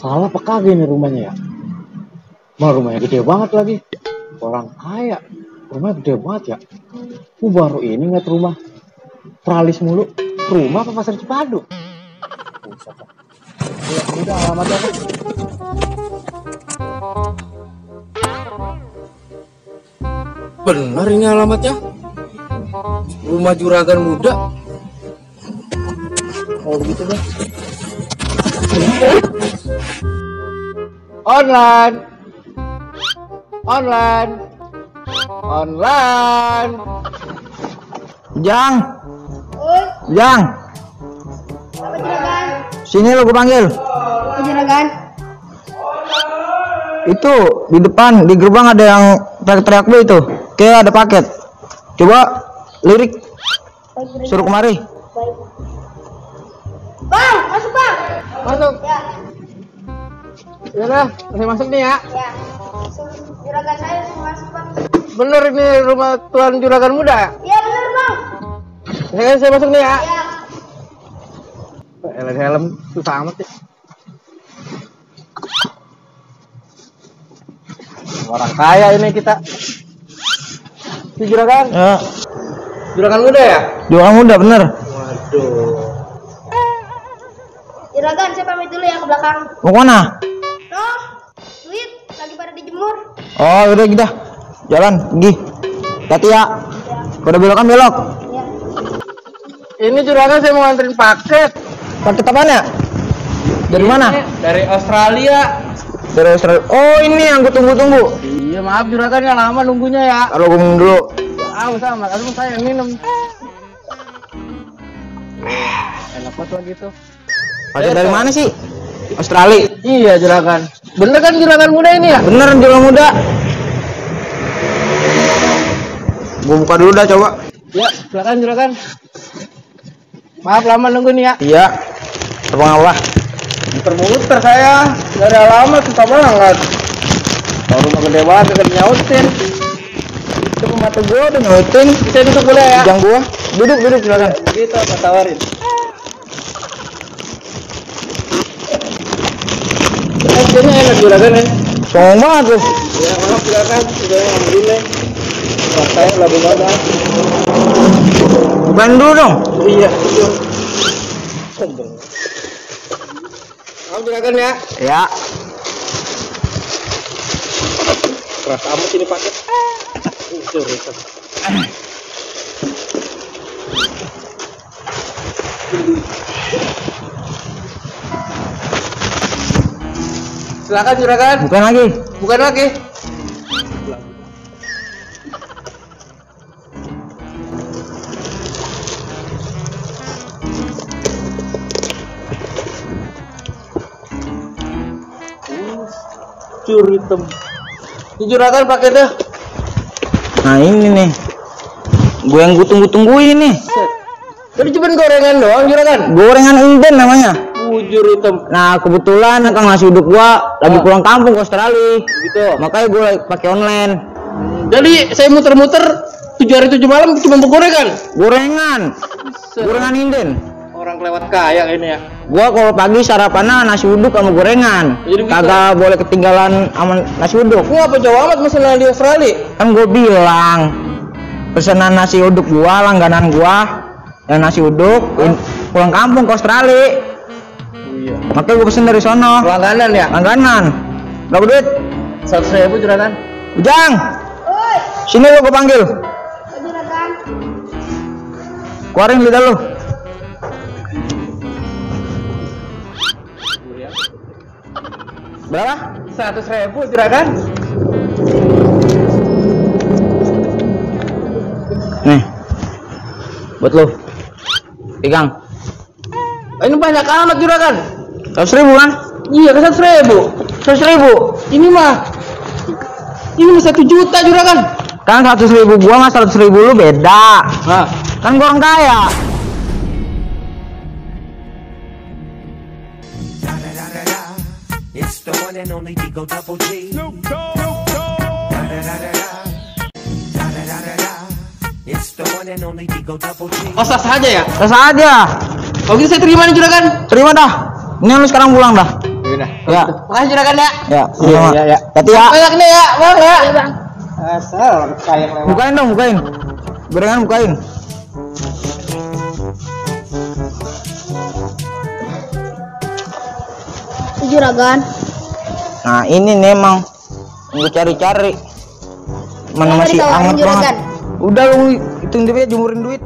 Salah apa kagak ini rumahnya ya? Mah rumahnya gede banget lagi. Orang kaya. Rumahnya gede banget ya. Baru ini ngeliat rumah Pralis mulu. Rumah apa pasar Cipadu? Buset lah. Udah alamatnya apa? Benar ini alamatnya. Rumah juragan muda. Oh begitu deh. Online. Jang. Jang. Apa juragan? Sini lo gue panggil. Apa juragan? Itu di depan di gerbang ada yang teriak-teriak lu itu. Kayak ada paket. Coba lirik. Suruh kemari. Baik. Bang, masuk bang. Masuk. Ya, Yaudah, saya masuk nih ya. ya. Juragan saya suruh masuk bang. Bener ini rumah Tuan Juragan Muda ya? Iya bener bang. Saya masuk nih ya. Ya. Helm susah amat sih. Orang kaya ini kita. Si Juragan? Ya. Juragan Muda ya? Juragan muda bener. Waduh. Juragan saya pamit dulu ya ke belakang. Mau kemana? Noh, duit lagi pada dijemur. Oh udah kita jalan pergi. Hati ya. Ya. Kalau udah belokan belok. Ya. Ini Juragan saya mau nganterin paket. Paket apaan ya? Dari mana? Dari Australia. Dari Australia. Oh ini yang gue tunggu-tunggu. Iya maaf Juragan ya lama nunggunya ya. Kalau gue minum dulu. Sama, aduh saya yang minum. Enak banget lagi tuh. Paket dari mana sih? Australia. Iya Juragan. Bener kan Juragan Muda ini ya? Bener juragan muda. Gue buka dulu dah coba. Ya, silakan Juragan. Maaf lama nunggu nih ya. Iya. Apa? Muter-muter saya dari alamat susah banget. Kalau rumah gede banget gak nyautin. Itu mata gue udah nyautin. Saya duduk boleh ya? Jangan gua. Duduk silakan. Gitu, saya tawarin. Kayaknya enak Juragan ya. Songong banget tuh. Ya maaf Juragan, sudah ngambil nih. Saya labu badan. Bukain dulu dong. Iya, betul. Sombong. Maaf Juragan ya. Ya. Keras amat ini paket. Juragan. Silakan Juragan. Bukain lagi. Bukan lagi. Cur hitam. Ini Juragan paketnya. Nah ini nih. Gue yang gue tunggu-tungguin nih. Tadi cuma gorengan doang Juragan. Gorengan inden namanya. Bujur hitam. Nah kebetulan kang nasi uduk gua lagi pulang kampung ke Australia. Gitu. Makanya gue pakai online. Jadi saya muter-muter 7 hari 7 malam cuma gorengan. Gorengan inden. Orang kelewat kaya ini ya. Gua kalau pagi sarapannya nasi uduk sama gorengan. Jadi begitu. Kagak boleh ketinggalan sama nasi uduk. Gua apa jauh amat mesennya di Australia? Kan gue bilang pesanan nasi uduk gua, langganan gua yang nasi uduk pulang kampung ke Australia. Iya. Makanya gue pesen dari sono. Langganan ya? Langganan. Berapa duit? 100.000 Juragan. Ujang, Oi, sini lu gue panggil. apa juragan? Keluarin lidah lu. Berapa? 100.000 Juragan. Nih, buat lu. Pegang. Ini banyak amat Juragan. 100.000 kan? Iya kan 100.000. 100.000. Ini mah 1 juta Juragan. Kan 100.000 gua sama 100.000 lu beda. Nah, Kan gua orang kaya. It's the one and only Digo Double G. It's the one and only Digo Double G. oh sah saja ya. Terus aja. Kalau gitu saya terima nih Juragan. Terima dah. Ini lu sekarang pulang dah. Yaudah. Ya. Makasih juragan ya. Ya, Iya, iya, iya. Hati ya. Banyak nih ya, bang ya. Iya bang. Asal sayang lewat. Bukain dong, bukain. Gorengan bukain. Juragan. Nah, ini nih emang gue cari-cari. Mana Nggak masih ditawarin hangat juragan. banget. Udah lu hitung duit, jumurin duit.